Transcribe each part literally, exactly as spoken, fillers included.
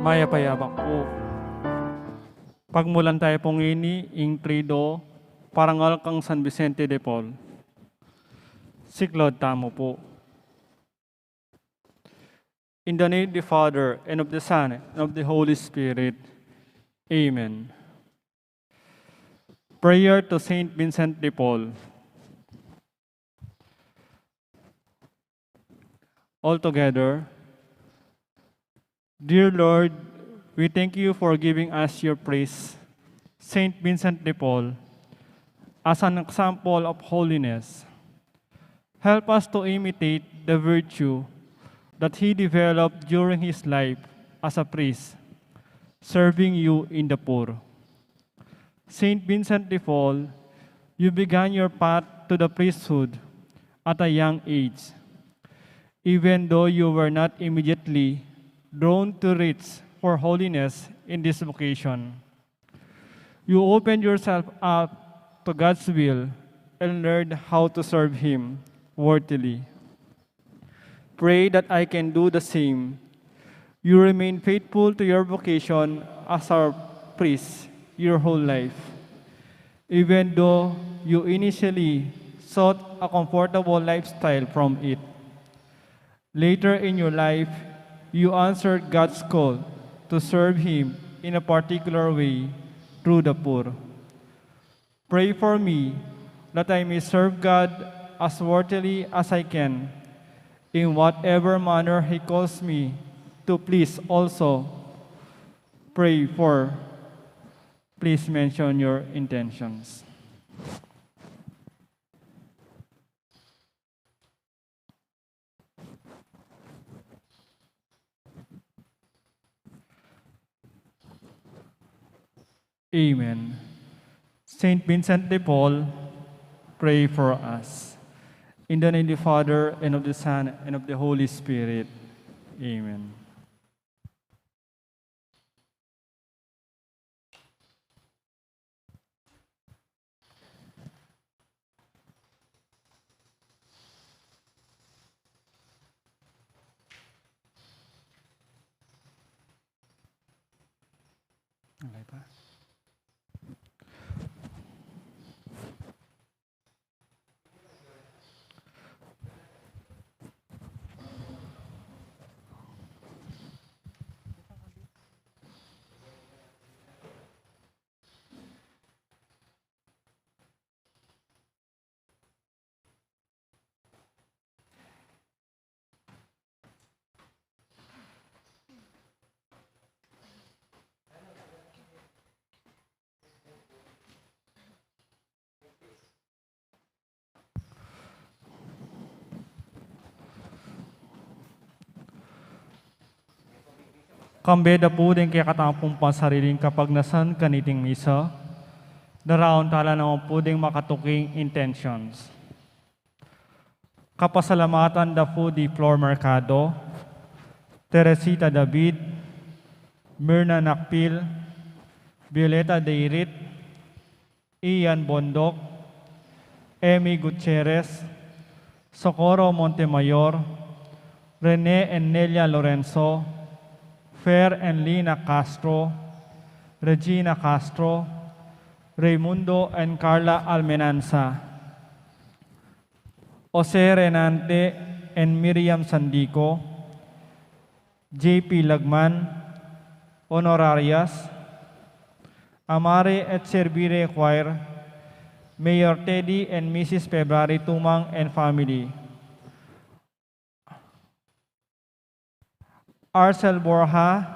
Mayap a yabak pu. Pagmulan taya pu ngeni ing Triduo, parangal kang San Vicente de Paul. Siklaud tamu pu. In the name of the Father, and of the Son, and of the Holy Spirit. Amen. Prayer to Saint Vincent de Paul. All together. Dear Lord, we thank you for giving us your priest, Saint Vincent de Paul, as an example of holiness. Help us to imitate the virtue that he developed during his life as a priest, serving you in the poor. Saint Vincent de Paul, you began your path to the priesthood at a young age, even though you were not immediately drawn to reach for holiness in this vocation. You opened yourself up to God's will and learned how to serve Him worthily. Pray that I can do the same. You remain faithful to your vocation as our priest your whole life, even though you initially sought a comfortable lifestyle from it. Later in your life, you answered God's call to serve Him in a particular way through the poor. Pray for me that I may serve God as worthily as I can, in whatever manner He calls me to please also. Pray for. Please mention your intentions. Amen. Saint Vincent de Paul, pray for us. In the name of the Father, and of the Son, and of the Holy Spirit. Amen. Kambe da pu ding kekatamung pansariling kapagnasan kaniting misa, daraun tala naman pu ding makatuking intentions. Kapasalamatan da pu di Flor Mercado, Teresita David, Mirna Nakpil, Violeta Deirit, Ian Bondoc, Emmy Gutierrez, Socorro Montemayor, Rene and Nelia Lorenzo, Fer and Lina Castro, Regina Castro, Raymundo and Carla Almenanza, Jose Renante and Miriam Sandico, J P Lagman, Honorarias, Amare et Servire Choir, Mayor Teddy and Missus February Tumang and family, Arcel Borja,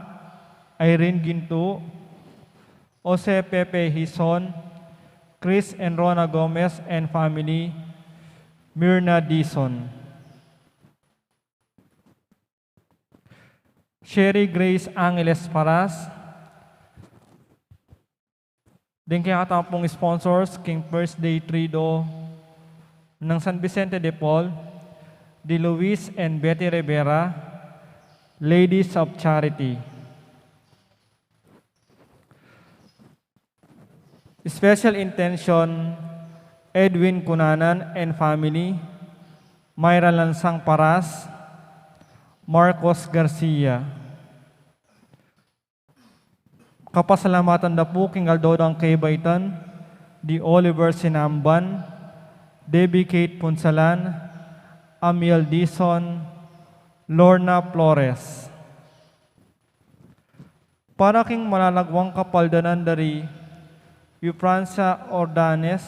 Irene Ginto, Jose Pepe Hison, Chris and Rona Gomez and family, Mirna Dizon. Sherry Grace Angeles Paras, ding kekatamung sponsors king First Day Triduo nang San Vicente de Paul, di Luis and Betty Rivera, Ladies of Charity. Special intention, Edwin Cunanan and family, Myra Lansang Paras, Marcos Garcia. Kapasalamatan da pu king aldo dang kebaitan, di Oliver Sinamban, Debbie Kate Punsalan, Amiel Dizon, Lorna Flores. Para king malalagwang kapaldanan da ri Eufrancia Ordanes,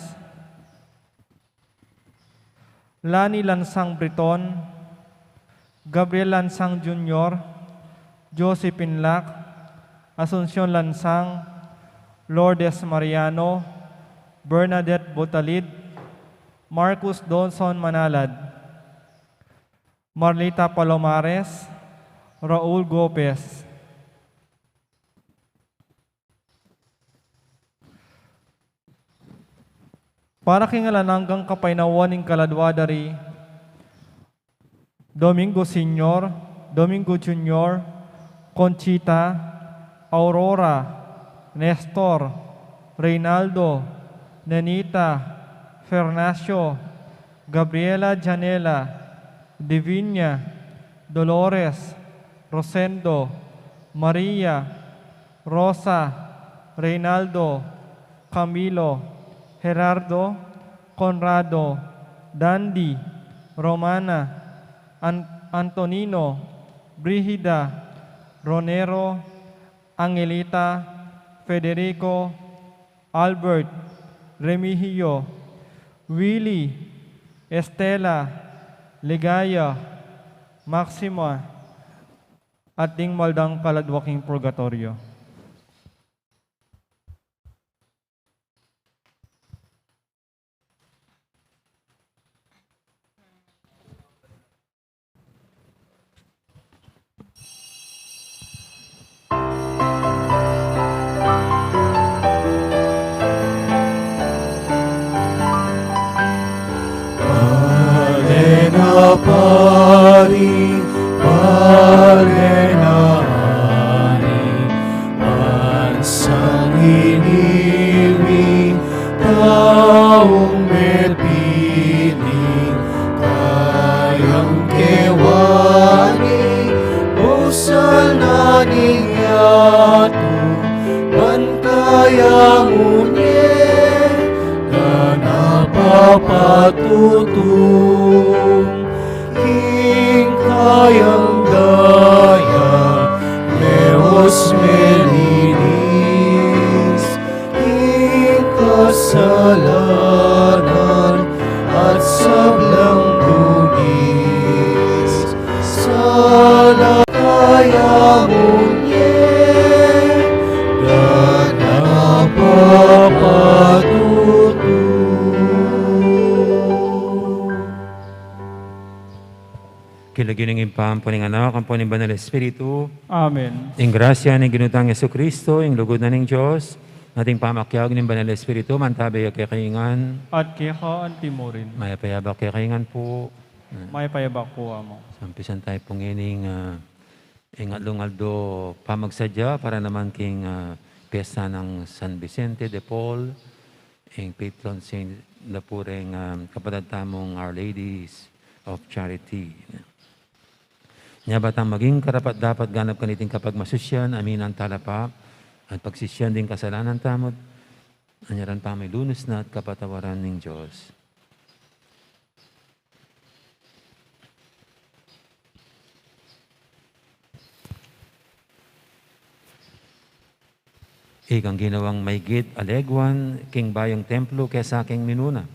Lani Lansang Briton, Gabriel Lansang Junior, Josephine Lac, Asuncion Lansang, Lourdes Mariano, Bernadette Botalid, Marcus Donson Manalad, Marlita Palomares, Raul Gopez. Para king alang anggang kapaynawan ning kaladwa da ri Domingo Senior, Domingo Junior, Conchita, Aurora, Nestor, Reynaldo, Nenita, Fernacio, Gabriela Janela, Divinia, Dolores, Rosendo, Maria, Rosa, Reynaldo, Camilo, Gerardo, Conrado, Dandy, Romana, An-, Antonino, Brigida, Ronero, Angelita, Federico, Albert, Remigio, Willie, Estela, Ligaya, Maxima, at ding mal dang kaladwa king purgatoryo. Pare na pari, pare na ari, bansa niniwi, taung mepili, kayang kewani, busal na ning yatu, ban kaya mu ne, da na papatutung, king kayang daya, meus melinis, king kasalanan at sablang dunis, sala kaya mu ne, da na papatutung. King lagyu ning Ibpa, ampo ning Anak, ampo ning Banal Espiritu. Amen. Ing grasya ning Ginu tang Jesucristo, ing lugud na ning Dios, at ing pamakiabe ning Banal Espiritu, mantabe ya kekayu ngan. At keka antimurin. Mayap a abak kekayu ngan pu. Mayap a abak pu, Among. Sampisan tamu pu ngening, ah, ing atlung aldo pamagsadya para naman king, ah, piyesta nang San Vicente de Paul, ing patron saint da pu ring, ah, kapatad tamung Our Ladies of Charity. Nya ba tang maging karapat-dapat ganap kaniting kapagmasusyan, aminan tala pa at pagsisian ding kasalanan tamu, anyaran pamilunus na at kapatawaran ning Dios. Ikang ginawang maigit a leguan king bayung templo kesa king minuna.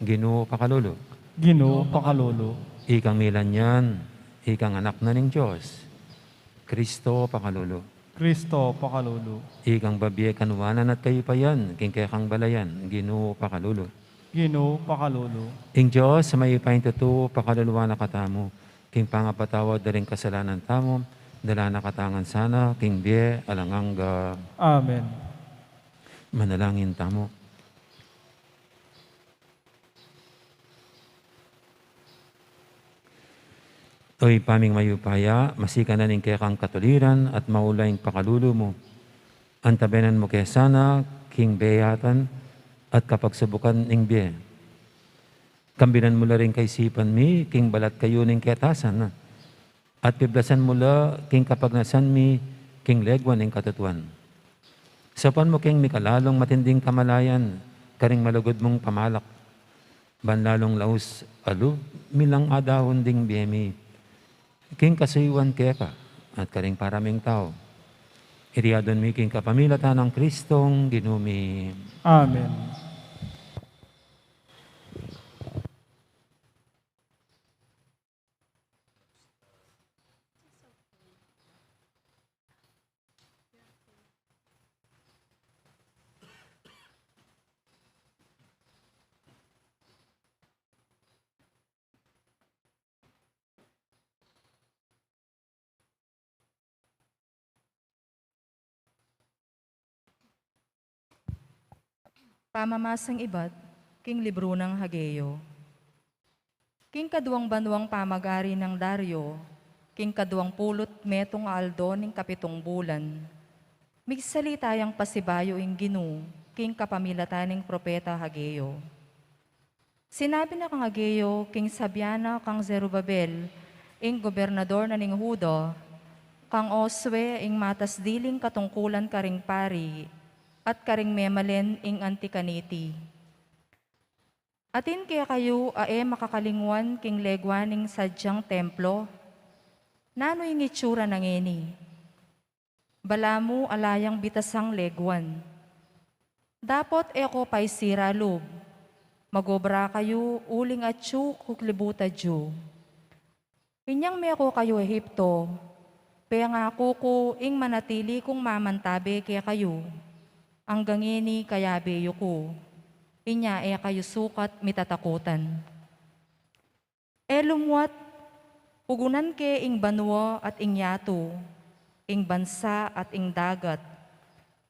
Ginu, pakalulu. Ginu, pakalulu. Ikang milanyan, ikang Anak na ning Dios. Kristo, pakalulu. Kristo, pakalulu. Ikang babie, kanuanan at kayupayan king kekang balayan. Ginu, pakalulu. Ginu, pakalulu. Ing Dios a mayupayang tutu pakaluluan na katamu, king pangapatawad da ring kasalanan tamu, dala na katamu ngan sana king bie alang angga. Amen. Manalangin tamu. O Ibpa ming mayupaya, masikan na ning kekang katuliran at maula ing pakalulu mu. Antabenan mu ke sana king bie a atan at kapagsubukan ning bie. Kambilan mu la ring kaisipan mi king balat kayu ning ketasan, at piblasan mu la king kapagnasan mi king leguan ning katutuan. Saupan mu keng mikalalung matinding kamalayan, karing malugud mung pamalak. Ban lalung laus a lub mi lang adahun ding bie mi king kasuyuan keka at karing para ming tau. Iti adwan mi king kapamilatan nang Kristong Ginu mi. Amen. Pamamasang ibat king libru nang Hageo. King kaduang banuang pamagari nang Dario, king kaduang pulu't metung a aldo ning kapitung bulan, migsalita yang pasibayu ing Ginu king kapamilatan ning propeta Hageo. Sinabi na kang Hageo king sabian na kang Zerubabel, ing gobernador na ning Juda, kang Josue, ing matas diling katungkulan karing pari, at karing memalen ing anti kaniti. Atin kekayu a e makakalingwan king leguan ning sadyang templo? Nanu ing itsura na ngeni? Balamu ala yang bitasang leguan. Dapot e ko paisira lub. Magobra kayu uling atyu ku king libutan yu. Inyang meko kayu Egipto, pengaku ku ing manatili kung mamantabe kekayu. Anggang ngeni kayabe yu ku. Inya e kayu sukat mitatakutan. E lumuat, pugunan ke ing banua at ing yatu, ing bansa at ing dagat.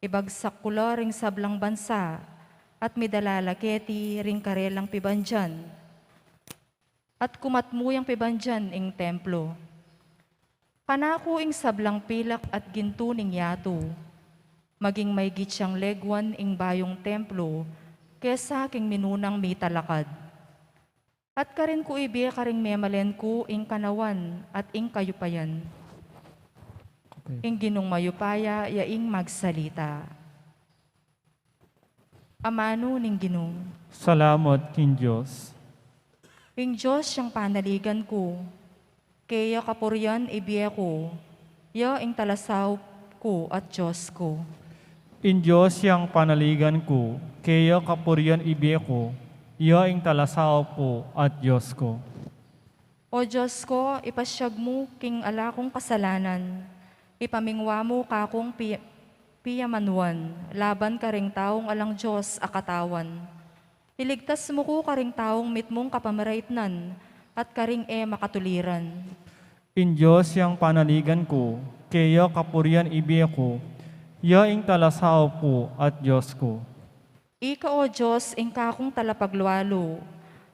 Ibagsak ku la ring sablang bansa at midala la keti ring karelang pibandian. At kumatmu yang pibandian ing templo. Kanaku ing sablang pilak at gintu ning yatu, maging maygit yang leguan ing bayung templo kesa king minunang mitalakad. At karin ku ibie karing memalen ku ing kanawan at ing kayupayan. Ing Ginung mayupaya ya ing magsalita. Amanu ning Ginu. Salamat king Dios. Ing Dios yang panaligan ku, keya kapurian ibie ku, ya ing talasaup ku at Dios ku. Ing Dios yang panaligan ku, keya kapurian ibie ku, ya ing talasaup ku at Dios ku. O Dios ku, ipasiag mu king ala kung kasalanan, ipamingwa mu kakung pi-, piyamanuan, laban karing taung alang Dios a katawan. Iligtas mu ku karing taung mitmung kapamaraitnan at karing e makatuliran. Ing Dios yang panaligan ku, keya kapurian ibie ku, ya ing talasaup ku at Dios ku. Ika, O Dios, ing kakung talapaglualu,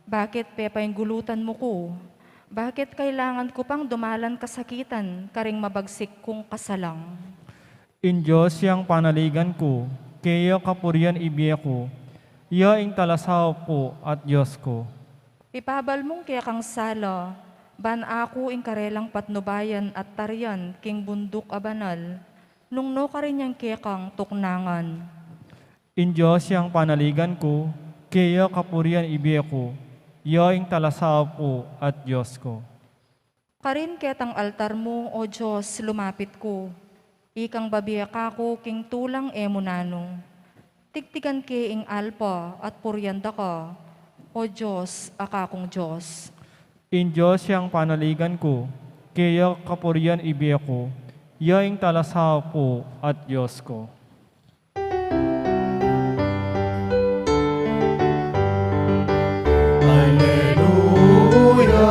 bakit pepainggulutan mu ku? Bakit kailangan ku pang dumalan kasakitan karing mabagsik kung kasalang? Ing Dios yang panaligan ku, keya kapurian ibie ku, ya ing talasaup ku at Dios ku. Ipabal mung kekang sala, ban aku ing karelang patnubayan at tarian king bunduk a banal, nung nu karin yang kekang tuknangan. Ing Dios yang panaligan ku, keya kapurian ibie ku, ya ing talasaup ku at Dios ku. Karin ketang altar mu, O Dios, lumapit ku. Ikang babie kaku king tulang e mu nanu. Tigtigan ke ing alpa at purian da ka, O Dios, a kakung Dios. Ing Dios yang panaligan ku, keya kapurian ibie ku, ya ing talasaup ku at Dios ku. Aleluya,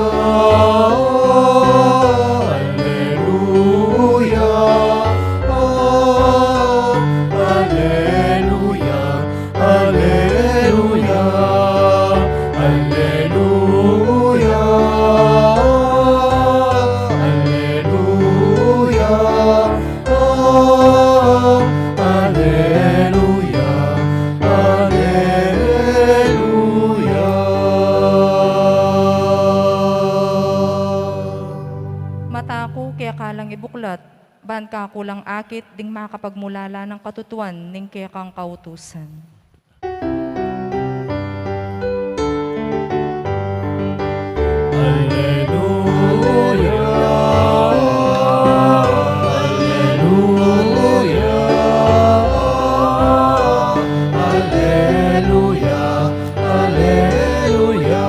aleluya, aleluya, aleluya, aleluya, aleluya. Oh, aleluya, aleluya. Mata ku keka lang ibuklat, Ban kakulang akit ding makapagmulala nang katutuan ning kekang kautusan. Alleluia, alleluia, alleluia, alleluia, alleluia, alleluia,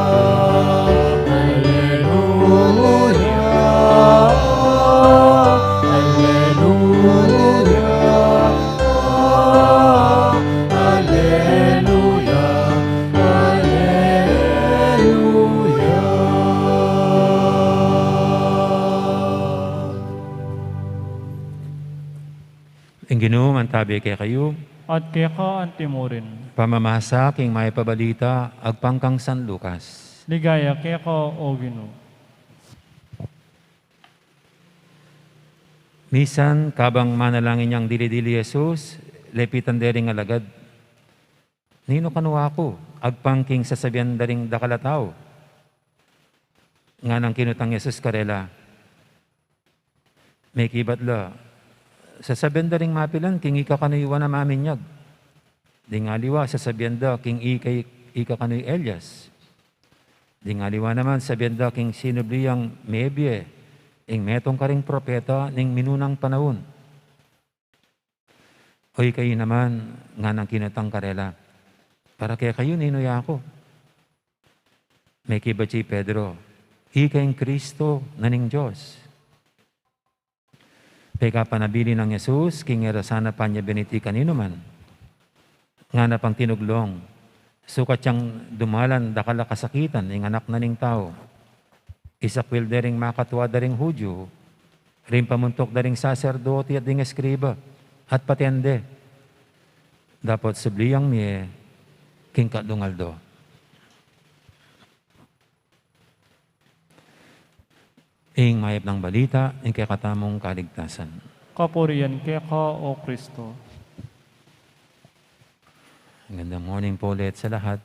alleluia, alleluia. Ing Ginu mantabi kekayu. At keka antimurin. Pamamasa king Mayap a Balita agpang kang San Lucas. Ligaya keka, O Ginu. Misan, kabang manalangin yang dili-dili Jesus, lepitan de ring alagad, "Ninu kanu aku agpang king sasabian da ring dakal a tau?" Nganang kinutang Jesus karela, "Mekibat la, sasabian da ring mapilan king ika kanu i Juan a Maminyag. Ding aliwa, sasabian da king ika, ika kanu i Elias. Ding aliwa naman, sabian da king sinubli yang mebie, ing metung karing propeta ning minunang panaun." "O ika i naman," nganang kinutang karela, "para kekayu, ninu ya ku?" Mekibat ya i Pedro, "Ika ing Kristo na ning Dios." Pekapanabilin nang Jesus king e ra sana panyabiniti kaninuman. Ngana pang tinuglong, "Sukat yang dumalan dakal a kasakitan ing Anak na ning Tau. Isakwil de ring makatua da ring Judio, ring pamuntuk da ring saserdote at ding eskriba, at paten de, dapot subli yang mie king katlung aldo." Ing Mayap a Balita ning kekatamung kaligtasan. Kapurian keka, O Kristo. Magandang morning po ulit sa lahat.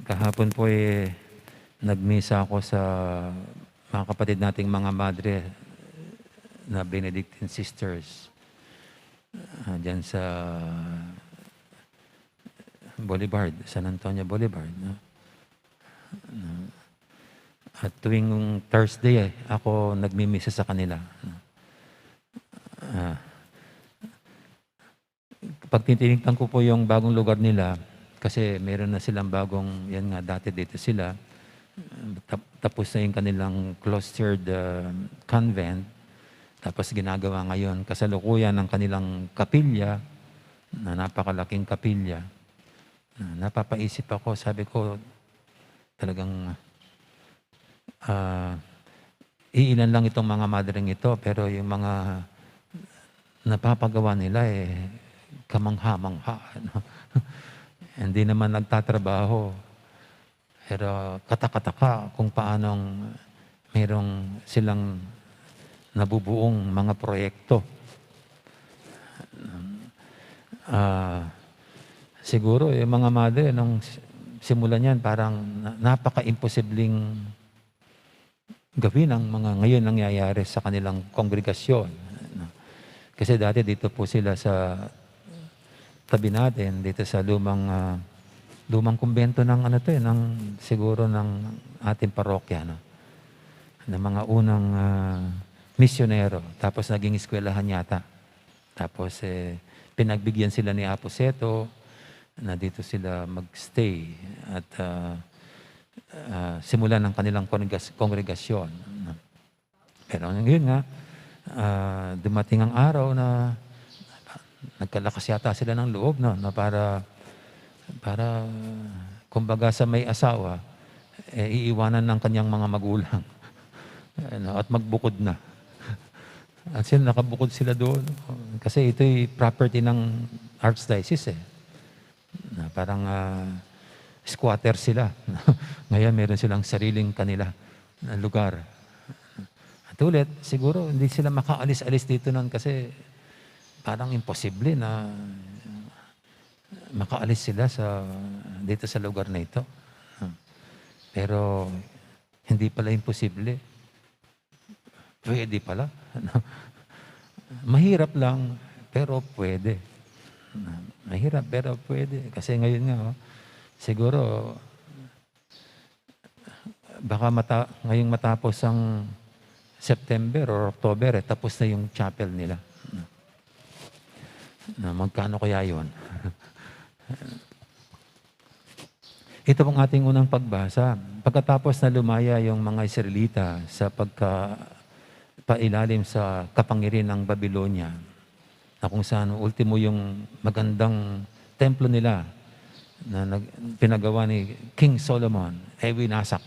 Kahapon po, eh, nagmisa ako sa mga kapatid nating mga madre na Benedictine sisters, ah, dyan sa Boulevard, San Antonio Boulevard, no? No. At tuwing Thursday, eh, ako nagmimisa sa kanila, no? Ah, pag tinitignan ko po yung bagong lugar nila, kasi meron na silang bagong, yan nga, dati dito sila, tap-, tapos na yung kanilang cloistered, ah, convent, tapos ginagawa ngayon kasalukuyan ng kanilang kapilya, na napakalaking kapilya. Ah, napapaisip ako, sabi ko, talagang, ah, iilan lang itong mga madreng ito, pero yung mga napapagawa nila, eh, kamangha-mangha, ano? Hindi naman nagtatrabaho. Pero kataka-taka kung paanong merong silang nabubuong mga proyekto. Ah, siguro yung mga madre, nung s-, simulan yan, parang na-, napaka-imposibleng gawin ang mga ngayon nangyayari sa kanilang kongregasyon, no? Kasi dati dito po sila sa tabi natin, dito sa lumang, ah, lumang kumbento ng ano to eh, ng, siguro ng ating parokya, no? Ng mga unang, ah, misyonero, tapos naging eskwelahan yata. Tapos, eh, pinagbigyan sila ni Apo Seto na dito sila magstay at, ah, ah, simulan ang kanilang kongregas-, kongregasyon. Pero yun nga, ah, dumating ang araw na nagkalakas yata sila ng loob, no, na para, para, kumbaga, sa may asawa, eh, iiwanan ng kanyang mga magulang. Ano, at magbukod na. At sila, nakabukod sila doon. Kasi ito'y property ng Archdiocese, eh. Na parang, ah, squatter sila. Ngayon, meron silang sariling kanila na lugar. At ulit, siguro hindi sila makaalis-alis dito nun kasi parang imposible na makaalis sila sa, dito sa lugar na ito. Pero hindi pala imposible. Pwede pala. Mahirap lang, pero pwede. Mahirap, pero pwede. Kasi ngayon nga, oh, siguro, baka mata-, ngayong matapos ang September or October, eh, tapos na yung chapel nila. Na magkano kaya yun? Ito pong ating unang pagbasa. Pagkatapos na lumaya yung mga Israelita sa pagka-, pailalim sa kapangyarihan ng Babylonia, na kung saan ultimo yung magandang templo nila na nag-, pinagawa ni King Solomon, eh, winasak.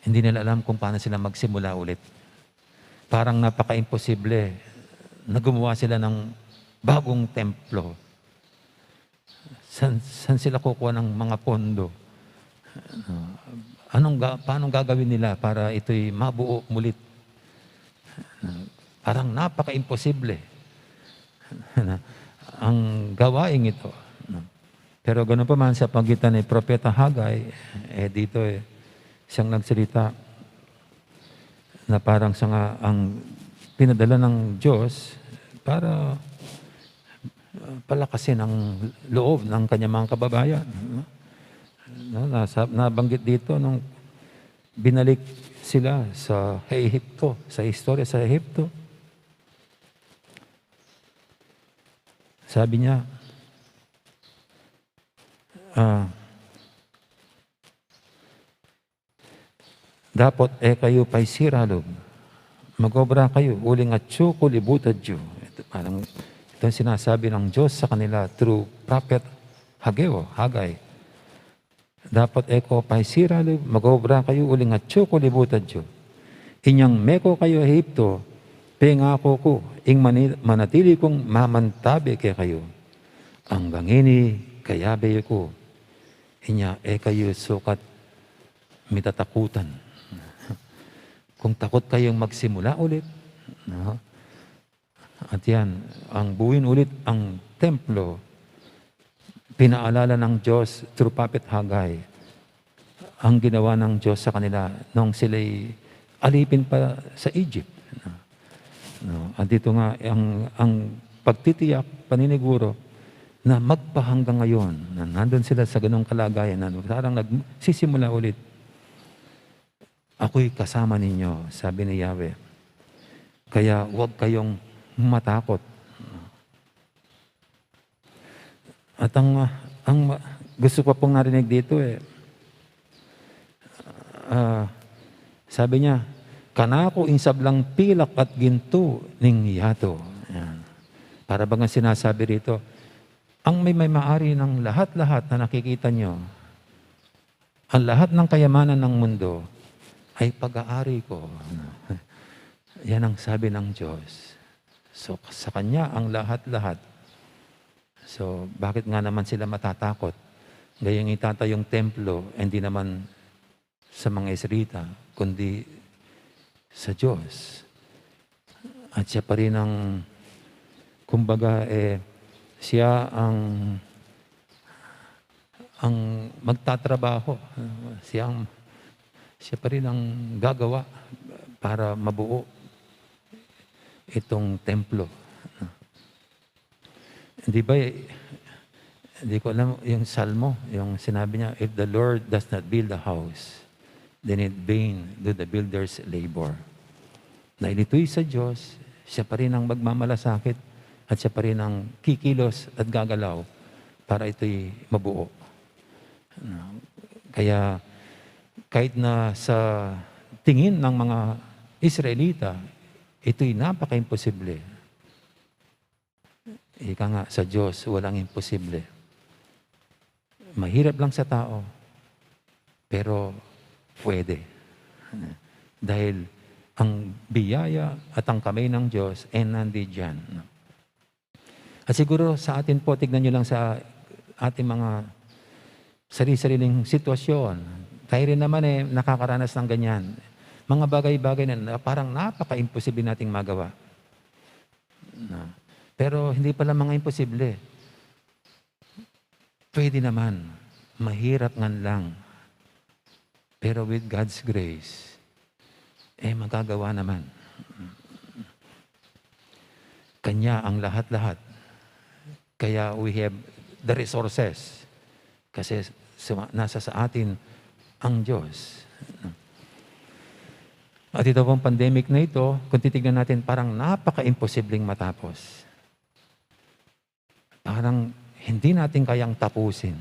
Hindi nila alam kung paano sila magsimula ulit. Parang napaka-imposible na gumawa sila ng bagong templo. San, san sila kukuha ng mga pondo? Ah, anong ga-, paanong gagawin nila para ito'y mabuo mulit? Ah, parang napaka-imposible ang gawaing ito. Pero ganun pa man, sa pagitan ni Propeta Haggai, eh, dito, eh, siyang nagsalita na parang siya nga ang pinadala ng Diyos para, uh, palakasin ang loob ng kanyang mga kababayan, no? No, nasa-, nabanggit dito nung binalik sila sa Ehipto, sa istorya sa Ehipto. Sabi niya, ah, "Dapot e kayu paisira lub, magobra kayu uling atyu ku libutad yu." Ito, parang, ito ang sinasabi ng Diyos sa kanila through prophet Hageo, Haggai. "Dapot e ko paisira lub, magobra kayu uling atyu ku libutad yu. Inyang meko kayu Ehipto, pengaku ku, ing mani-, manatili kung mamantabe kekayu. Anggang ini kayabe yu ku. Inya e kayu sukat mitatakutan." Kung takot kayong magsimula ulit, no? At yan, ang buuin ulit ang templo, pinaalala ng Diyos through prophet Haggai ang ginawa ng Diyos sa kanila nung sila'y alipin pa sa Egypt. No? At dito nga, ang, ang pagtitiyak, paniniguro, na magpahanggang ngayon, na nandun sila sa ganung kalagayan, na parang nagsisimula ulit. "Ako'y kasama ninyo," sabi ni Yahweh. "Kaya huwag kayong matakot." At ang, ah, ang ma-, gusto ko pong narinig dito, eh, ah, sabi niya, "Kanaku ing sablang pilak at gintu ning yatu." Yan. Para bang ang sinasabi rito, ang may, may-ari ng lahat-lahat na nakikita nyo, ang lahat ng kayamanan ng mundo ay pag-aari ko. Yan ang sabi ng Diyos. So, sa Kanya ang lahat-lahat. So, bakit nga naman sila matatakot? Gayong itatayong templo, hindi naman sa mga Israelita, kundi sa Diyos. At siya pa rin ang, kumbaga, eh, siya ang, ang magtatrabaho. Siya ang, siya pa rin ang gagawa para mabuo itong templo. Di ba, eh, di ko alam yung Salmo, yung sinabi niya, "If the Lord does not build the house, then in vain do the builders labor." Dahil ito'y sa Diyos, siya pa rin ang magmamalasakit at siya pa rin ang kikilos at gagalaw para ito'y mabuo. No? Kaya kahit na sa tingin ng mga Israelita, ito'y napaka-imposible. Ika nga, sa Diyos, walang imposible. Mahirap lang sa tao, pero pwede. Dahil ang biyaya at ang kamay ng Diyos ay nandiyan. At siguro sa atin po, tignan nyo lang sa ating mga sarili-sariling sitwasyon. Tayo rin naman, eh, nakakaranas ng ganyan. Mga bagay-bagay na, na parang napaka-imposible nating magawa. Na, pero hindi pala mga imposible. Pwede naman. Mahirap ngan lang. Pero with God's grace, Eh, magagawa naman. Kanya ang lahat-lahat. Kaya we have the resources. Kasi suma-, nasa sa atin ang Diyos. At ito pong pandemic na ito, kung titignan natin, parang napaka-imposibleng matapos. Parang hindi natin kayang tapusin.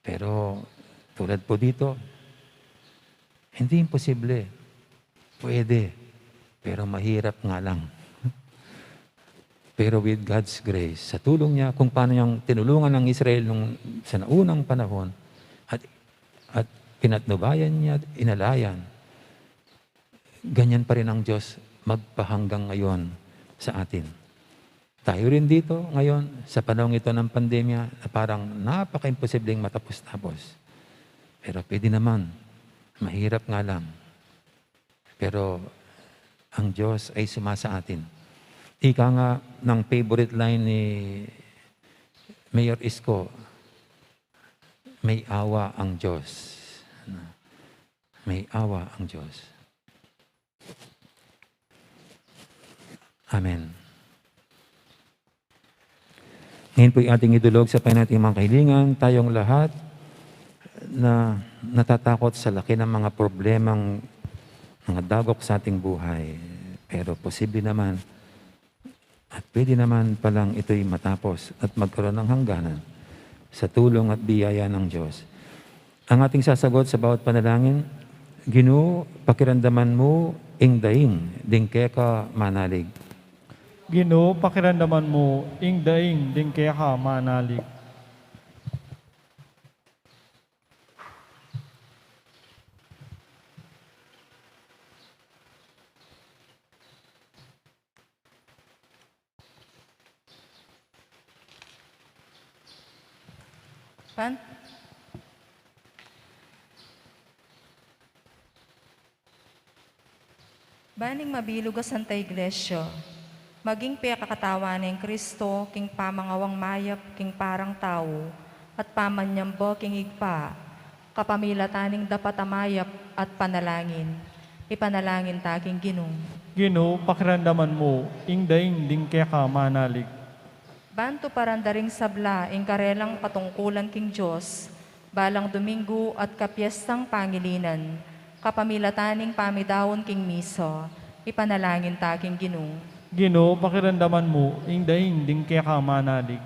Pero tulad po dito, hindi imposible. Pwede. Pero mahirap nga lang. Pero with God's grace, sa tulong niya, kung paano niyang tinulungan ang Israel nung sa naunang panahon, at, at pinatnubayan niya, inalayan, ganyan pa rin ang Diyos magpahanggang ngayon sa atin. Tayo rin dito ngayon, sa panahong ito ng pandemya, na parang napaka-imposibleng matapos-tapos. Pero pwede naman, mahirap nga lang. Pero ang Diyos ay sumasa atin. Ika nga ng favorite line ni Mayor Isko, "May awa ang Diyos." May awa ang Diyos. Amen. Ngayon po'y ating idulog sa Panginoon ating mga kahilingan, tayong lahat na natatakot sa laki ng mga problemang mga dagok sa ating buhay. Pero posible naman at pwede naman palang ito'y matapos at magkaroon ng hangganan sa tulong at biyaya ng Diyos. Ang ating sasagot sa bawat panalangin, "Ginu, pakiramdaman mu ing daing ding keka manalig." Ginu, pakiramdaman mu ing daing ding keka manalig. Pan? Ban ing mabilug a Santa Iglesia maging pekakatawan nang Kristo king pamangawang mayap king parang tau at pamanyamba king Ibpa, kapamilatan ning dapat a mayap at panalangin, ipanalangin ta king Ginu. Ginu, pakiramdaman mu ing daing ding keka manalig. Ban tuparan da ring sabla ing karelang patungkulan king Dios, balang Domingo at kapiestang pangilinan, kapamilatan ning pamidaun king misa, ipanalangin ta king Ginu. Ginu, pakiramdaman mu ing daing ding keka manalig.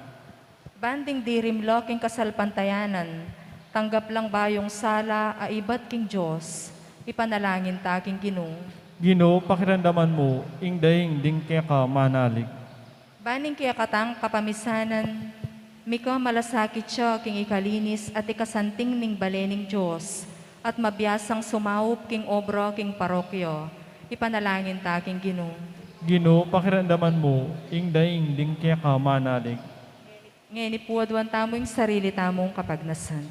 Ban ding dirim la king kasalpantayanan, tanggap lang bayung sala a ibat king Dios, ipanalangin ta king Ginu. Ginu, pakiramdaman mu ing daing ding keka manalig. Ban ing kekatang kapamisanan, mika malasakit ya king ikalinis at ikasanting ning bale ning Dios, at mabiasang sumaup king obra king parokya, ipanalangin ta king Ginu. Ginu, pakiramdaman mu ing daing ding keka manalig. Ngeni pu, aduan tamu ing sarili tamung kapagnasan.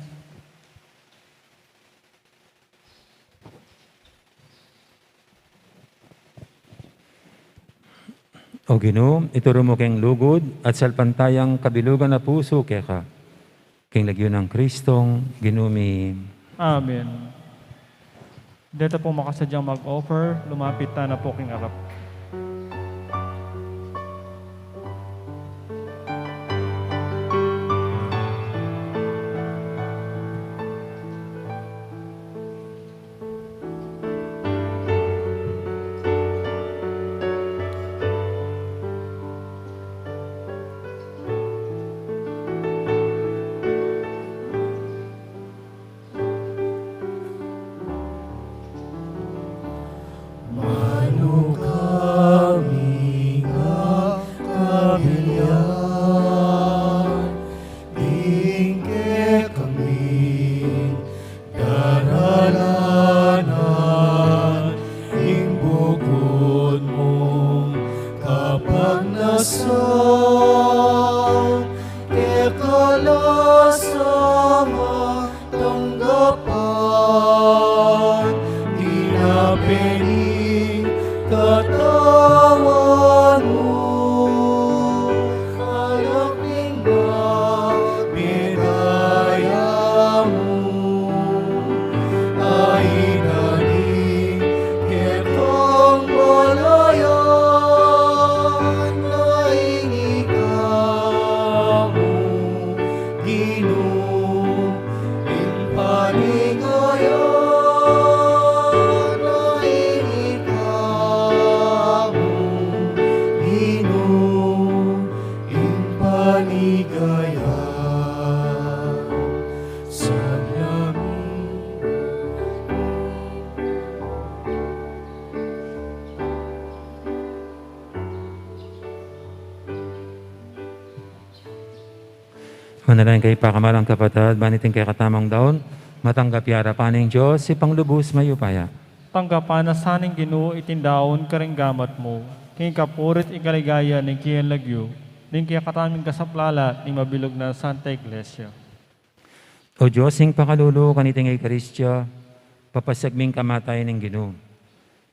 O Ginu, ituru mu keng lugud at salpantayang kabilugan a pusu keka, king lagyu nang Kristong Ginu mi. Amen. Deta pung makasadyang mag-offer, lumapit tana pu king arap. Manu kami nga kabilyan, ding kekami daralanan ing bukun mung kapagnasan, keka la sa tanggapan, tinape ning katawan mu, alak ning medaya mu, a idading Manalangin kayu, pakamalan kung kapatad, ban iting kekatamung daun matanggap ya arapan ning Dios, Ibpang lubus mayupaya. Tanggapan na sa ning Ginu iting daun karing gamat mu, king kapurian at kaligayan ning keyang lagyu, ning kekatamung kasaplalan ning mabilug nang Santa Iglesia. O Dios, ing pakalulu kaniting Eukaristia, papasyag ming kamatayan ning Ginu.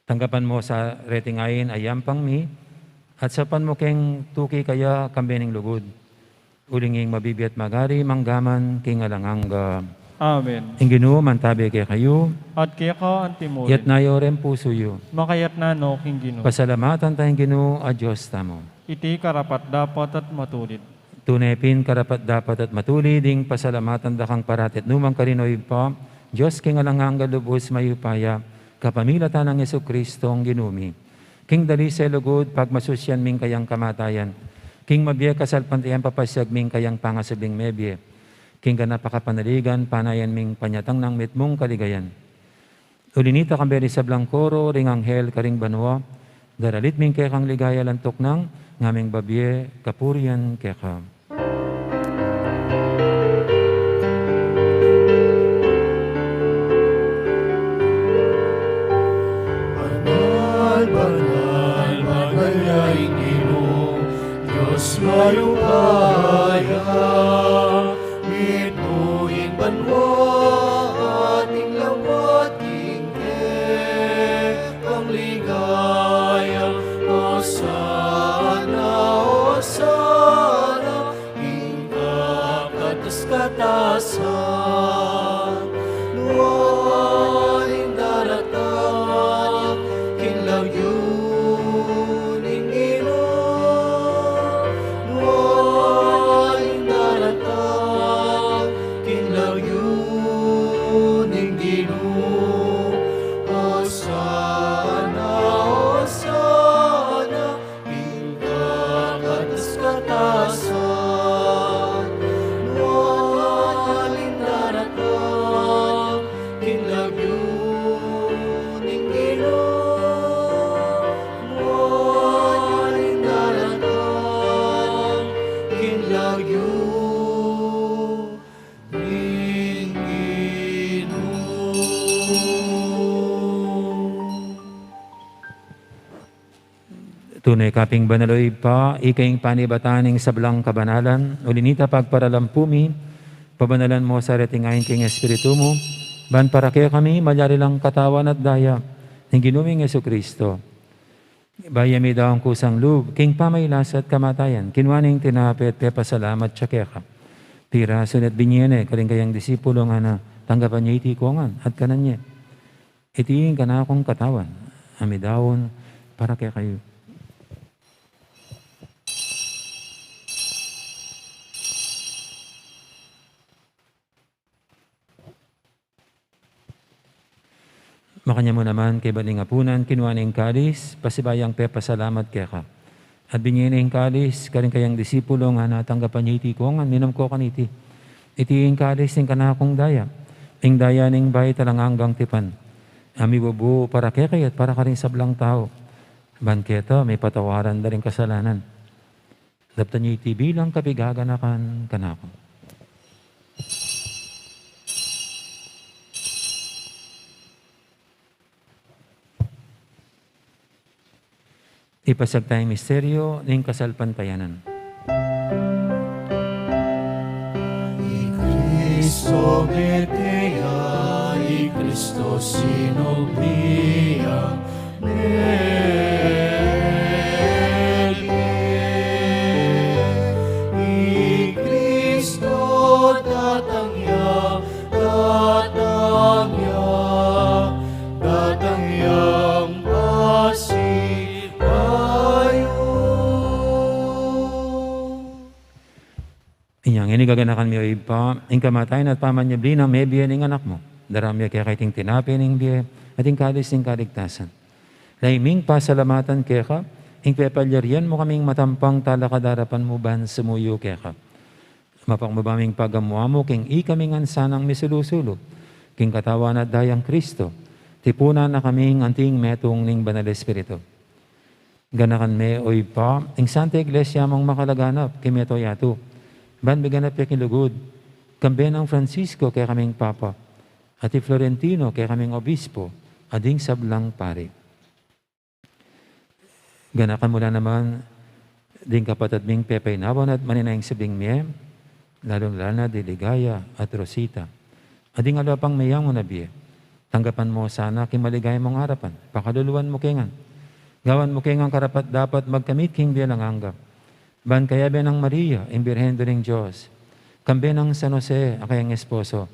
Tanggapan mu sa reting ain a yampang mi, at saupan mu keng tuki kaya kambe ning lugud. Uling ing mabibie at magari mangga man king alang angga. Amen. Ing Ginu mantabe kekayu. At keka antimurin. Iyatas yu ring pusu yu. Makayatas no king Ginu. Pasalamatan taya ing Ginu a Dios tamu. Iti karapat-dapat at matulid. Tune pin karapat-dapat at matulid ing pasalamatan da kang parati at nukarin man, o Ibpa, Dios king alang angga, lubus mayupaya, kapamilatan nang Jesucristo a Ginu mi. King dalise lugud pagmasusyan ming kayang kamatayan, king mabie kasalpantayanan papasyag ming kayang pangasubling mebie, king ganap a kapanaligan panayan ming panyatang nang mitmung kaligayan. Uli nita, kambe ring sablang koro ring anghel karing banua, daralit ming kekang ligaya alang tuknang, ngaming babie kapurian keka. Banal, banal, banal ya ing Ginu, Dios mayupaya, mitmu ing banua at ing lawa king kekang ligaya. Osana, Osana, king kakatas-katasan. Nuan ing daratang king lagyu ning Ginu. Nuan ing daratang king lagyu ning Ginu. Osana, Osana, king kakatas-katasan. Nuan ing daratang king lagyu ning Ginu. Nuan ing daratang king lagyu ning Ginu. Tune ka pin banal, o Ibpa, ika ing panibatan ning sablang kabanalan, uli nita pagparalan pu mi, pabanalan mu sa reting ain king Espiritu mu, ban para kekami malyari lang katawan at daya ning Ginu ming Jesucristo. Bayu ya midaun kusang lub king pamagkasakit at kamatayan, kinua ne ing tinape at pepasalamat ya keka. Pirasu ne at binie ne karing kayang disipulo, ngana, tanggapan ye iti kongan at kanan ye. Iti ing kanakung katawan a midaun para kekayu. Makanyan mu naman, kaybat ning apunan, kinua ne ing kalis, pasibayu yang pepasalamat keka. At binie ne ing kalis karing kayang disipulo, ngana, tanggapan ye iti kongan, minum kayu kaniti. Iti ing kalis ning kanakung daya, ing daya ning bayu at alang anggang tipan, a mibubu para kekayu at para karing sablang tau, ban keta mipatawaran da ring kasalanan. Daptan ye iti bilang kapaganakan kanaku. Ipasyag taya ing misteryu ning kasalpantayanan. I Kristo mete ya, i Kristo sinubli ya, mebie. I Kristo datang ya, datang ya, datang yang pasibayu. Inya ngeni gaganakan mi, o Ibpa, ing kamatayan at pamanyubli nang mebie ning Anak mu. Daraun mi keka iting tinape ning bie at ing kalis ning kaligtasan. Lalu ming pasalamatan keka ing pepalyarian mu kaming matampang talakad king arapan mu ban sumuyu keka. Mapakmabamu ing pagamu-amu king ikami ngan sanang misulu-sulu king katawan at dayang Kristo, tipunan na kaming anting metung ning Banal Espiritu. Ganakan me, o Ibpa, ing Santa Iglesia mung makalaganap king mabilug a yatu, Ban miganap ya king lugud, kambe nang Francisco kekaming Papa, at i Florentino kekaming Obispo, at ding sablang pari. Ganakan mu la naman ding kapatad ming pepaynawan at manenaya ing subling mie, lalung-lalu na di Ligaya at Rosita. At ding aliwa pang meyangu na bie, tanggapan mu sana king maligaya mung arapan, pakaluluan mu ke ngan. Gawan mu ke ngan karapat-dapat magkamit king bie alang angga. Ban kayabe nang Maria, ing Birhen Indu ning Dios, kambe nang San Jose, a kayang esposo,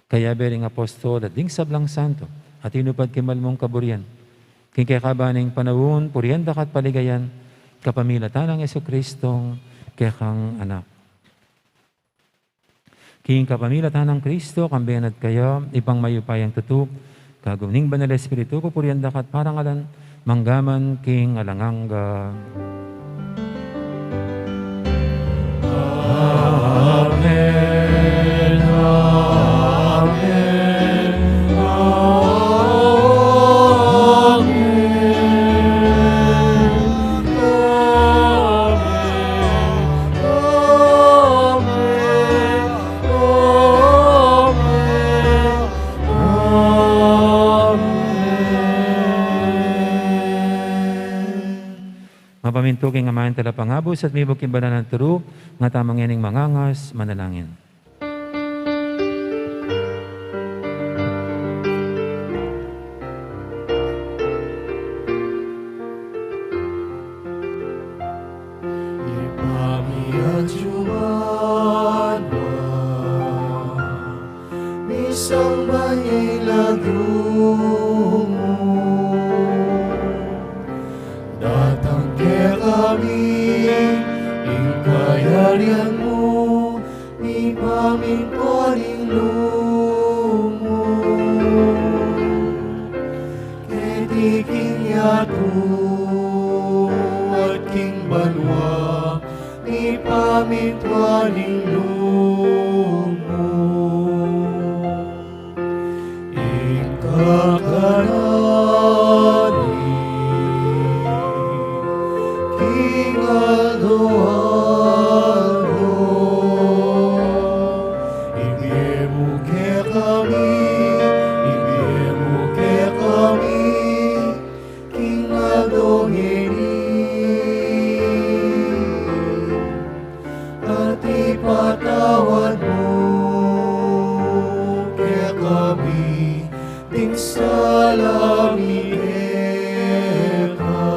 kayabe ring apostol at ding sablang santo a tinupad king mal mung kaburian, king kekaban ning panaun, purian da ka at paligayan, kapamilatan nang Jesucristong kekang Anak. King kapamilatan nang Kristo, kambe na at kaya, Ibpang mayupayang tutu, kagum ning Banal Espiritu, pupurian da ka at parangalan, mangga man king alang angga. Amen, amen, amen, amen, amen, amen. Amen. Mapamintu king amayung talapangabus at mibuk king banal a turu, nga tamu ngening mangangas, manalangin. Ibpa mi, atiu man, misamban ya ing lagyu mu. Datang kekami ing kayarian mu, mipamintuan ing lub mu keti king yatu at king banua, mipamintuan ing lub mu. Ing kakanan mi king aldo-aldo, ibie mu kekami, ibie mu kekami king aldo ngeni, at ipatawad mu kekami ding sala mi keka,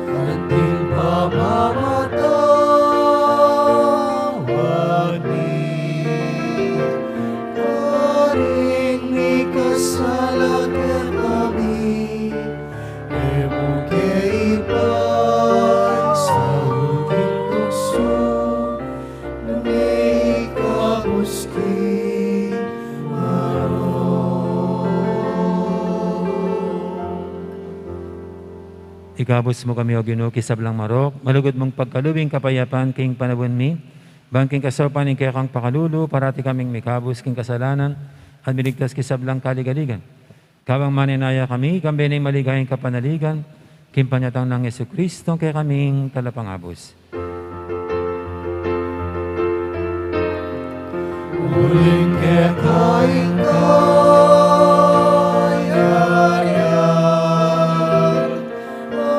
anting pamamatawad mi karing mikasala kekami. E mu ke ipaisaul king tuksu, nune ikabus king marok. Ikabus mu kami, O Ginu, king sablang marok, malugud mung pagkalub ing kapayapan king panaun mi, ban king kasaupan ning kekang pakalulu, parati kaming mikabus king kasalanan, at miligtas king sablang kaligaligan. Kabang manenaya kami, kambe ning maligayang kapanaligan, king panyatang nang Jesucristo, kekaming talapangabus. Uling keka ing kayarian,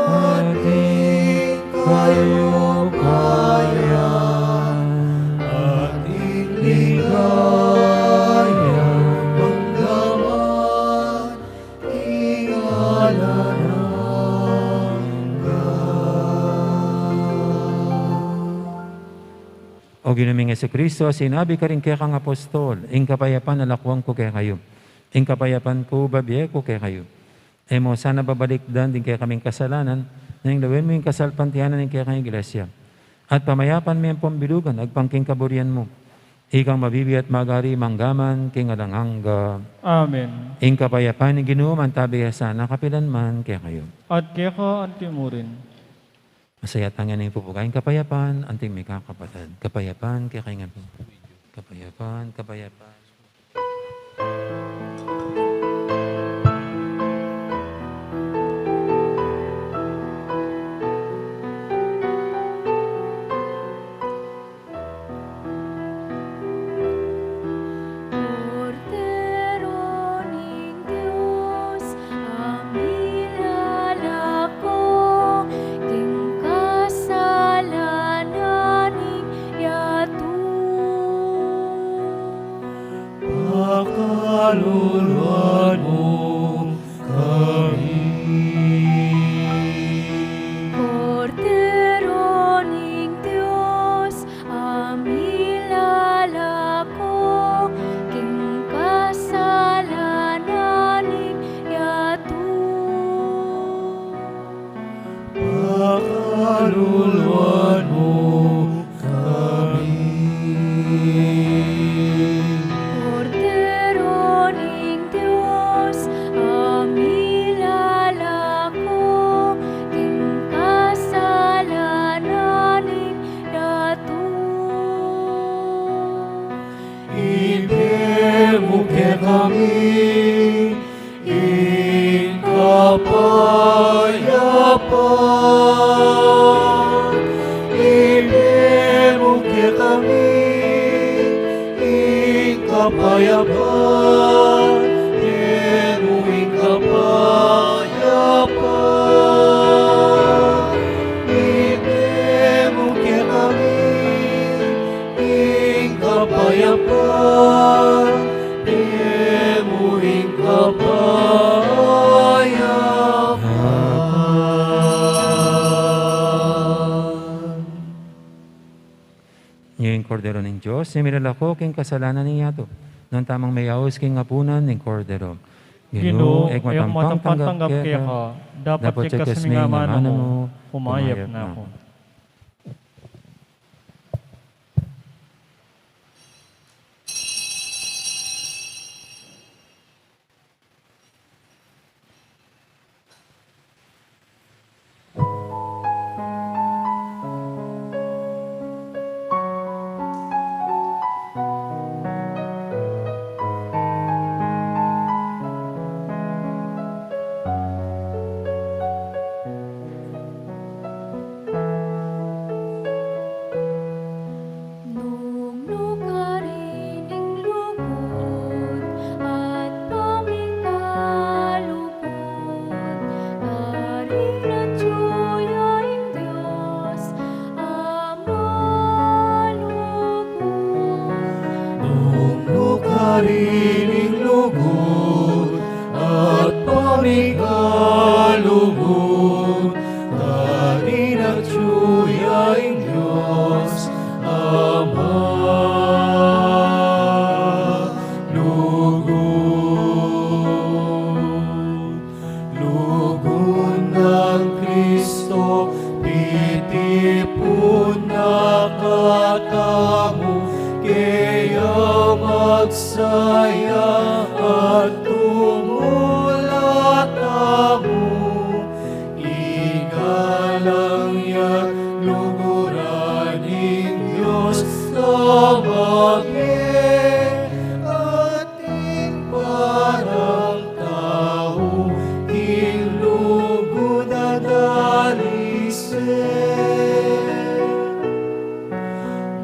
at ing kayupayan, at ing ligaya, mangga man king alang angga. O Ginu ming Jesucristo, sinabi karing kekang apostol, ing kapayapan lakuan ku kekayu, ing kapayapan ku bibie ku kekayu. E mu sana babalikdan ding kekaming kasalanan, nune lawen mu ing kasalpantayanan ning kekang Iglesia. At pamayapan me ampong bilugan, agpang king kaburian mu. Ikang mabibie at magari mangga man king alang angga. Amen. Ing kapayapan ning Ginu mantabi ya sana kapilan man kekayu. At keka anti mu rin. Masaya tang ing pupugaing kapayapan, anting mikakapatad. Kapayapan, kekayu ngan pu. Kapayapan, kapayapan. Pakaluluan mu kami. Kordero ning Dios, a milalako king kasalanan ning yatu. Pakaluluan mu kami. Kordero ning Dios, a milalako king kasalanan ning yatu. Ibie mu kekami ing kapayapan. Ibie mu kekami ing kapayapan. Ibie mu ing kapayapan. Ibie mu kekami ing kapayapan, ibie mu ing kapayapan. Ing Kordero ning Dios, a milalako king kasalanan ning yatu. Nuan tamung meyaus king apunan ning Kordero. Ginu, Ginu, e ku matampang tanggap keka, dapot ikasmi ing amanu mu, kumayap na ku. Nung nu karin ing lugud at pamikalugud, karin atyu ya ing Dios a malugud. Nung nu karin ing lugud at pamikalugud, karin atyu ya ing Dios a malugud. Lugud nang Kristo, pitipun na katamu, kaya magsaya at tumula tamu. Igalang ya't luguran ing Dios a mabie, atin parang tau ing lugud a dalise.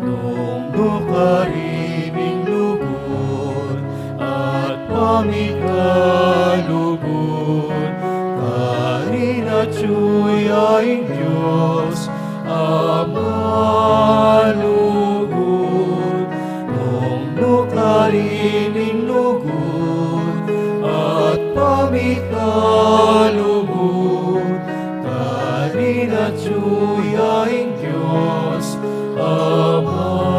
Nung nu karin ing lugud at pamikalugud, karin atyu ya ing Dios a malugud. Nung nu karin ing lugud at pamikalugud, karin atyu ya ing Dios a malugud.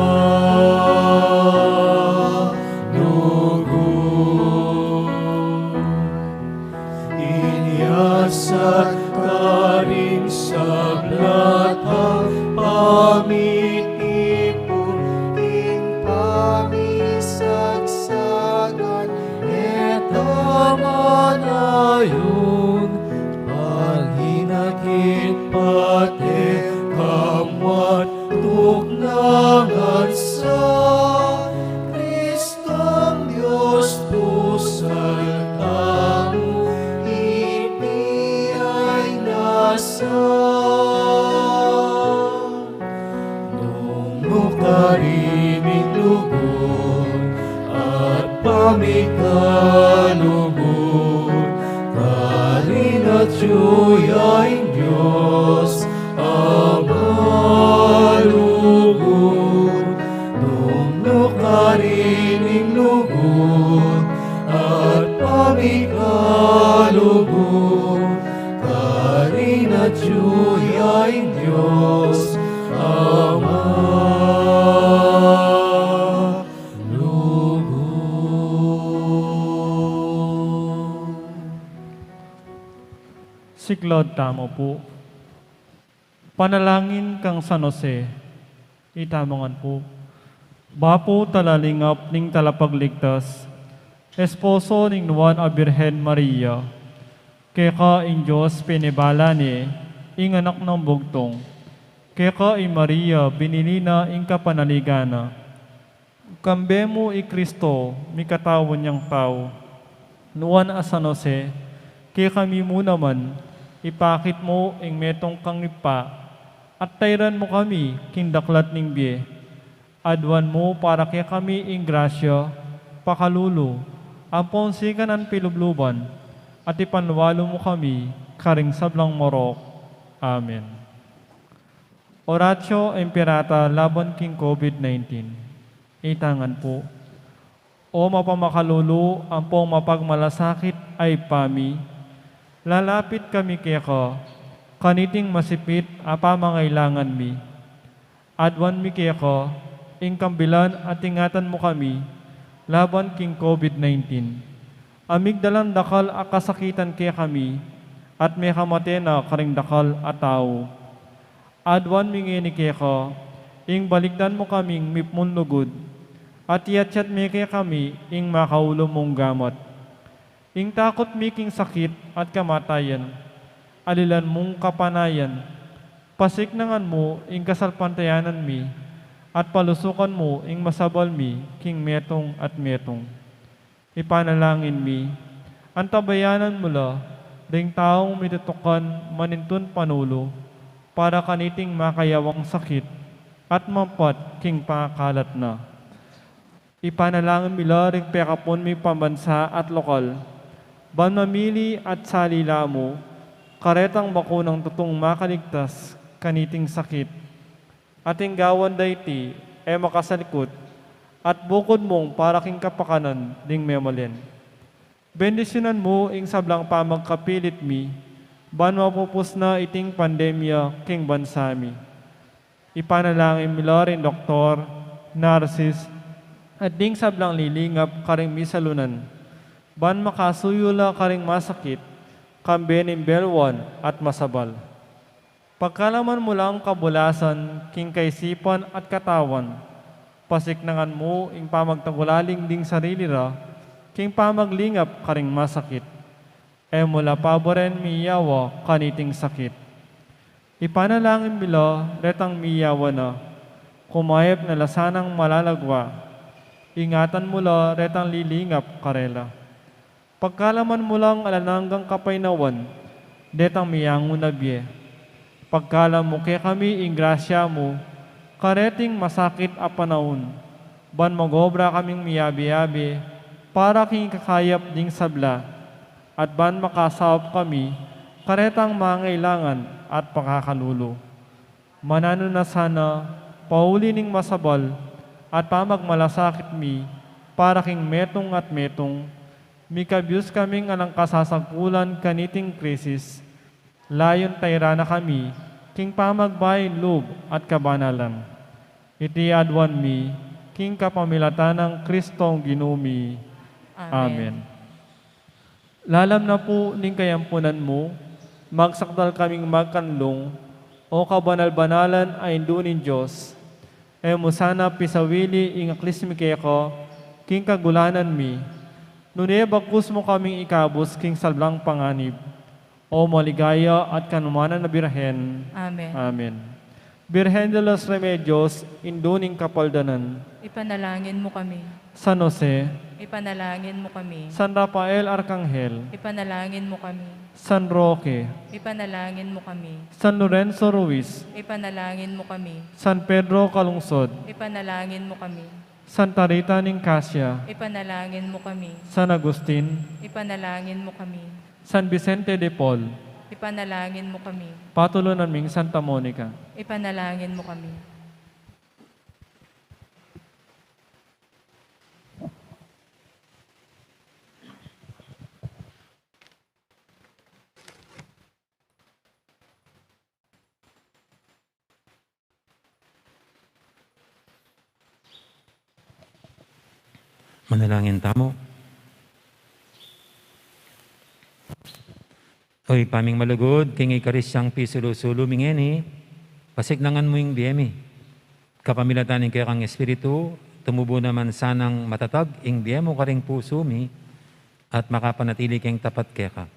Inya sa karing sabla tang pamitipun, ing pamisagsagan e ta manayun, paginakibat e kamu at tuknangan sa Kristong Dios pusal tamu, iti ay nasa. Nung nu karin ing lugud at pamikalugud, karin atyu ya ing Dios a malugud. Nung nu karin ing lugud Ikalugu, karin atyu ya ing Dios Ama lugud. Siklaud tamu pu. Panalangin kang San Jose. Itamu ngan pu. Bapu talalingap ning Talapagligtas, esposo ning Nuan a Birhen Maria, keka ing Dios pinibala ne ing Anak nang Bugtung, keka i Maria binili na ing kapanaligan na. Kambe mu i Kristo, mikatau yang tau. Nuan a San Jose, kekami mu naman, ipakit mu ing metung kang Ibpa, at tairan mu kami king daklat ning bie. Aduan mu para kekami ing grasya, pakalulu, ampon sikanan pilubluban, at ipanwalu mu kami karing sablang marok. Amen. Oratio Imperata laban king COVID nineteen. Itamu ngan pu. O mapamakalulu ampong mapagmalasakit a Ibpa mi, lalapit kami keka, kaniting masipit a pamangailangan mi. Aduan mi keka ing kambilan at ingatan mu kami laban king COVID nineteen. A migdalan dakal a kasakitan kekami at mekamate na karing dakal a tau. Aduan mi ngeni keka, ing balikdan mu kaming mipnun lugud, at iyatyat me kekami ing makaulu mung gamat. Ing takut mi king sakit at kamatayan, alilan mung kapanayan, pasiknangan mu ing kasalpantayanan mi, at palusukan mu ing masabal mi king metung at metung. Ipanalangin mi, antabayanan mu la ring taung mitutukan manintun panulu para kaniting makayawang sakit at mampat king pangakalat na. Ipanalangin mi la ring pekapun mi pambansa at lokal, ban mamili at sali la mu karetang bakunang tutung makaligtas kaniting sakit. At ing gawan da iti e makasalikut, at bukud mung para king kapakanan ding memalen. Bendisyunan mu ing sablang pamagkapilit mi, ban mapupus na iting pandemya king bansa mi. Ipanalangin mi la ring doktor, narsis, at ding sablang lilingap karing misalunan, ban makasuyu la karing masakit, kambe ning belwan at masabal. Pagkalaman mu lang kabulasan king kaisipan at katawan, pasiknangan mu ing pamagtagulaling ding sarili ra king pamaglingap karing masakit. E mu la paburen miyawa kaniting sakit. Ipanalangin mi la retang miyawa na, kumayap na la sanang malalagwa. Ingatan mu la retang lilingap karela. Pagkalaman mu lang alang anggang kapaynawan detang miyangu na bie. Pagkalam mu kekami ing grasya mu kareting masakit a panaun, ban mag-obra kaming miyabe-yabe para king ikakayap ding sabla, at ban makasaup kami karetang mangailangan at pakakalulu. Mananu na sana, pauli ning masabal at pamagmalasakit mi para king metung at metung, mikabyus kaming alang kasasagkulan kaniting krisis, layun tairan na kami king pamagbayu lub at kabanalan. Iti aduan mi king kapamilatan nang Kristong Ginu mi. Amen. Amen. Lalam na pu ning kayampunan mu, magsakdal kaming magkanlung, O kabanal-banalan a Indu ning Dios. E mu sana pisawili ing aklis mi keka king kagulanan mi, nune bagkus mu kaming ikabus king sablang panganib, O maligaya at kanumanan a Birhen. Amen. Amen. Birhen de los Remedios, Indu ning Kapaldanan. Ipanalangin mu kami. San Jose. Ipanalangin mu kami. San Rafael Arkanghel. Ipanalangin mu kami. San Roque. Ipanalangin mu kami. San Lorenzo Ruiz. Ipanalangin mu kami. San Pedro Calungsod. Ipanalangin mu kami. Santa Rita ning Casia. Ipanalangin mu kami. San Agustin. Ipanalangin mu kami. San Vicente de Paul. Ipanalangin mu kami. Patulunan ming Santa Monica. Ipanalangin mu kami. Manalangin tamu. O Ibpa ming malugud, king Eukaristiang pisulu-sulu mi ngeni, pasiknangan mu ing bie mi. Kapamilatan ning kekang Espiritu, tumubu naman sanang matatag ing bie mu karing pusu mi, at makapanatili keng tapat keka.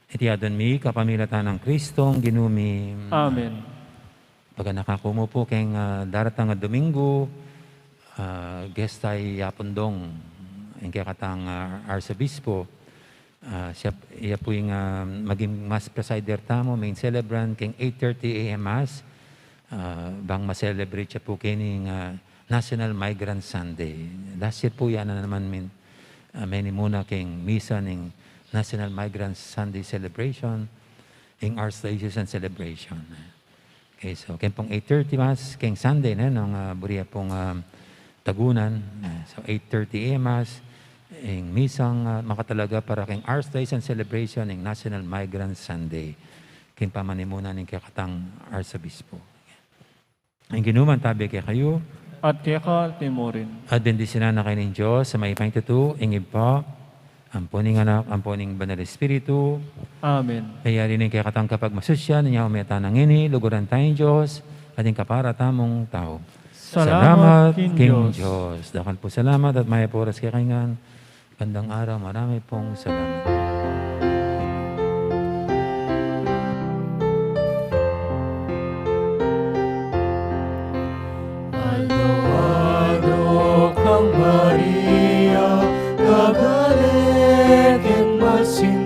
Iti adwan mi kapamilatan nang Kristong Ginu mi. Amen. Paganakan ku mu pu keng, ah, daratang a Domingo, ah, guest tamu i Apondong, ing kekatang, ah, Arsobispo. Ah, siya, iya pu ing, ah, maging Mass presider tamu, main celebrant, keng eight thirty A M Mass. Ah, bang ma-celebrate ya pu keni ing, ah, National Migrant Sunday. Last year pu, ya na naman min-, ah, menimuna keng misa ning National Migrant Sunday celebration, ing Archdiocesan celebration. Okay, so, keng pung eight thirty Mass, keng Sunday, ne, nung, ah, buri ya pung, ah, tagunan, ah, so, eight thirty A M Mass, ing misang, ah, makatalaga para keng Archdiocesan celebration, ing National Migrant Sunday, keng pamanimuna ning kekatang Arsobispo. Ing Ginu mantabi kekayu. At keka mu rin. At bendisyunan na kayu ning Dios a mayupayang tutu, ing Ibpa, ampo ning Anak, ampo ning Banal Espiritu. Amen. Mayari ning kekatang kapagmasusyan, inya ume tana ngeni, luguran taya ing Dios, at ing kapara tamung tau. Salamat king Dios. Dakal pung salamat at mayap a oras kekayu ngan. Gandang araw, marami pong salamat. Aldo-aldo kang Maria, gagale keng masin